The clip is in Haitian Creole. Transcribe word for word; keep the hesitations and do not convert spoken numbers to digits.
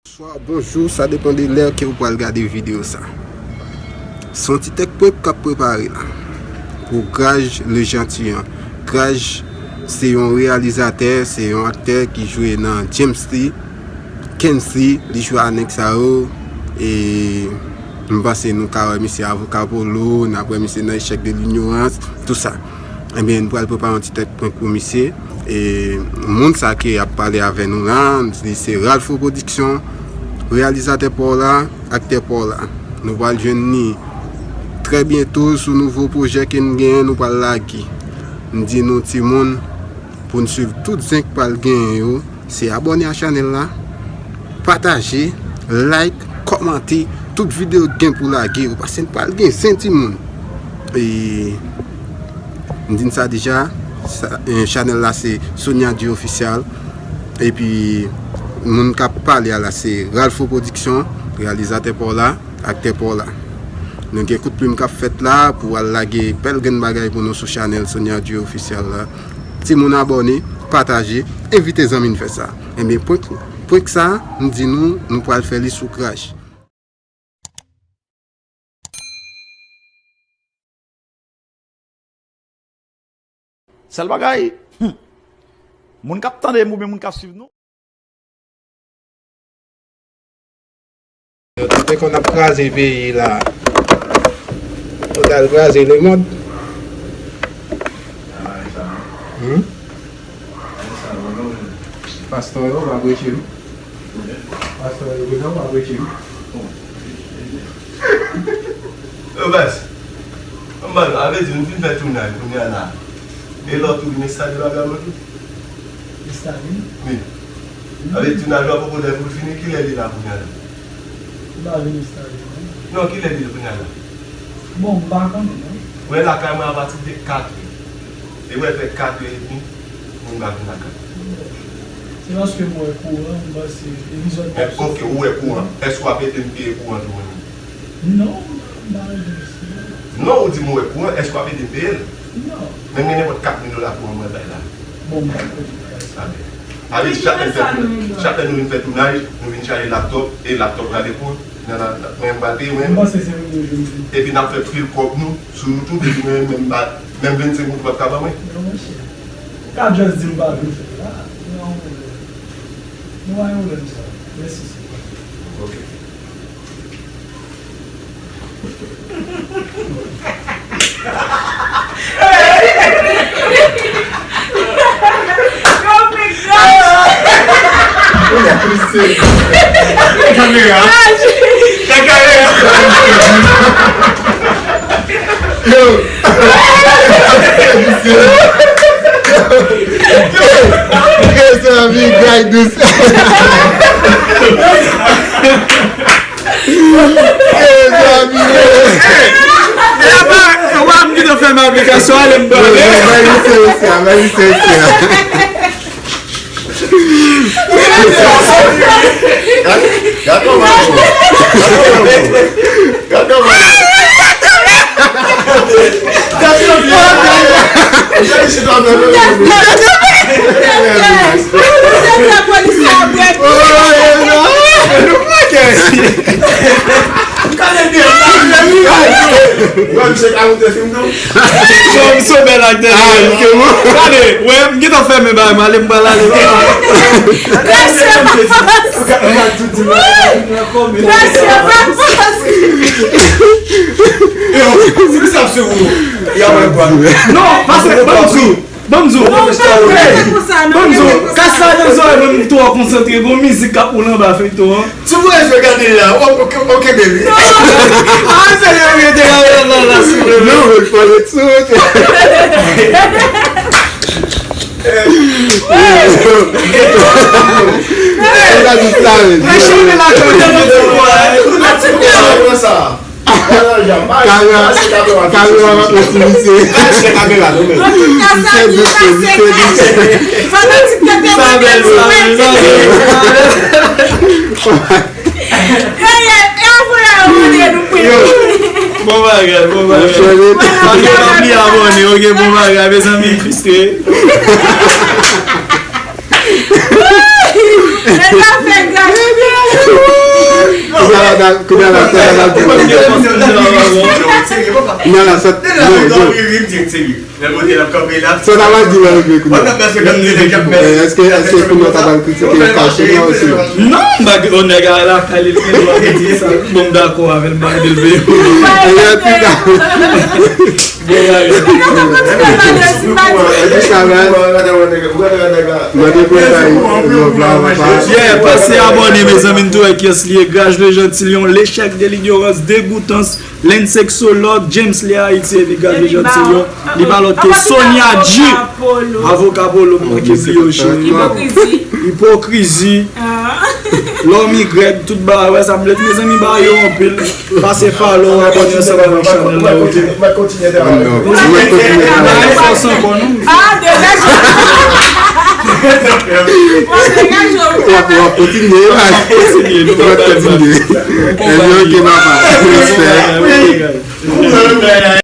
Bonswa, bonjou, sa depann de lè ke w pral gade videyo sa. Se yon ti tèt pwèp k ap prepare la. Pou Graj Lejantiyan. Graj se yon reyalizatè, se yon aktè ki jwe nan James Lee, Kensley, li jwe ak nèg sa yo. E m panse nou ka wè misye Avoka Polo, n ap wè misye nan Echèk de Linyorans, tou sa. Ebyen, nou pral prepare yon ti tèt prank pou misye. E moun sa ki ap pale avè nou la, li se Ralpho Production, reyalizatè pa w la, aktè pa w la. Nou pral jwenn li trè byento sou nouvo pwojè ke n genyen, nou pral lage. M di nou, timoun, pou n swiv tout zen k pral genyen yo, se abòne a chanèl la, pataje, like, kòmante, tout videyo k gen pou lage yo, paske n pral gen zen, timoun. E m di n sa deja, sa, eh, chanèl la se Sonia J Official. Epi moun k ap pale a la se Ralpho Production, reyalizatè pa w la, aktè pa w la. Nou gen kout plim k ap fèt la pou al lage bèl grenn bagay pou nou sou chanèl Sonia J Official la. Timoun, abòne, pataje, envite zanmi n fè sa. Ebyen, prank, prank sa, m di nou, nou pral fè li sou Graj. Sèl bagay, hmm, moun k ap tande m oubyen moun k ap swiv nou. Yo tande konn ap kraze peyi la. Yo t al kraze lemonn. Hmm? Pastè yo pa preche wi. Pastè yo gentan pa preche wi. Yo baz, ann ba nou, a vle di nou fin fè tounaj kounye a la. E lòt ou vin enstale bagay mwen tou. Enstale? Wi. A vle di tounaj la poko lè pou l fini, kilè li la kounye a la? Li pa vin enstale non. Non, kilè li ye kounye a la? Bon, m pa konnen non. Wè lakay mwen apati de kat è. E wè fè kat è edmi, moun pa vin lakay. Se paske m wè kouran, m panse e bizòt k ap soti. Ok, ou wè kouran. Èske w ap ede m peye kouran tou mwen menm? Non, m pa ede misye. Non, ou di m ou wè kouran, èske w ap ede m peye l? Non. Menm gen nenpòt kat mil dola kouran mwen bay la. Bon, m pa konnen bagay sa. Sa vle di chak lè n fè tounaj, chak lè nou vin fè tounaj, nou vin chaje laptòp, e laptòp la depo, nan, nan, nan, mwen m pral peye mwen. M panse se mwen ki jwenn li. Epi n ap fè pil kòb nou sou YouTube, epi mwen menm pa, menm vennsenk goud ou p ap ka ban mwen. Non, monchè. Ou ka just di m pa vin fè l la. Nou pa yon pwoblèm. Nou pa yon pwoblèm sa. Mèsi, se bon. Ok. Kamera. Kamera. Yo. Yo. Yo, se la vi, guy, dous. Mezanmi, e apa, e wa m gentan fèmen aplikasyon an, lè m pale. Bay misye, misye, bay misye, misye. Gad kòman, gad kòman. Gad kòman. Gade, wè, m gentan fèmen bagay, m ale, m pral ale. Yo, se ki sa ap swiv ou? Non, paske, ban m di w, ban m di w. Non, pa vre, se pou sa, non. Ban m di w, kas la nan zòrèy mwen, m twò konsantre, gon mizik k ap woule anba feyton an. Si w vle jwe, gade l la, w ap, w ap kenbe li. Non. Ah, se yo, yo te la, la, la, la, si w vle. Non, men fò l sou. Kamera, kamera pa pèmèt misye. Misye doute, misye doute. Sa bèl, sa bèl, sa bèl. Bon bagay, bon bagay. Mezanmi, abòne, ok, bon bagay, mezanmi, fistre. Nèg la fè gras. Kounye a la, sa ta va di la rive. Kounye a la, sa, non, non. Sa ta va di la rive kounye a. Èske, èske kounye a ta va kritike Carson nan osi? Non, m pa gen, nèg a la kay li, li gen dwa di sa. Bon, m dakò avè l, m pa mete l veye. Epi, bon, bagay. Mande pou bay love la, papa. Yeah, pase abòne, mezanmi, n tou wè kiyès li ye. Gaj le Gentilyon, L'échec de l'ignorance, Dégoûtance, Lensexologue, James Lee Haïti, epi Gaj le Gentilyon. Li pa lòt ke Sonia G. Avoka Polo, m manke bliye w, cheri. Ipokrizi. Ipokrizi. Lòm Y, tout bagay, wè sa m vle di, mezanmi, ba yo anpil. Pase follow, abòne ansanm avèk chanèl la, oke? Mwen kontinye. Ba yo fòs ankò, non? Ah, degaje w. Degaje w. W ap, w ap kontinye, w ap kontinye. Ebyen, oke, papa. Respè.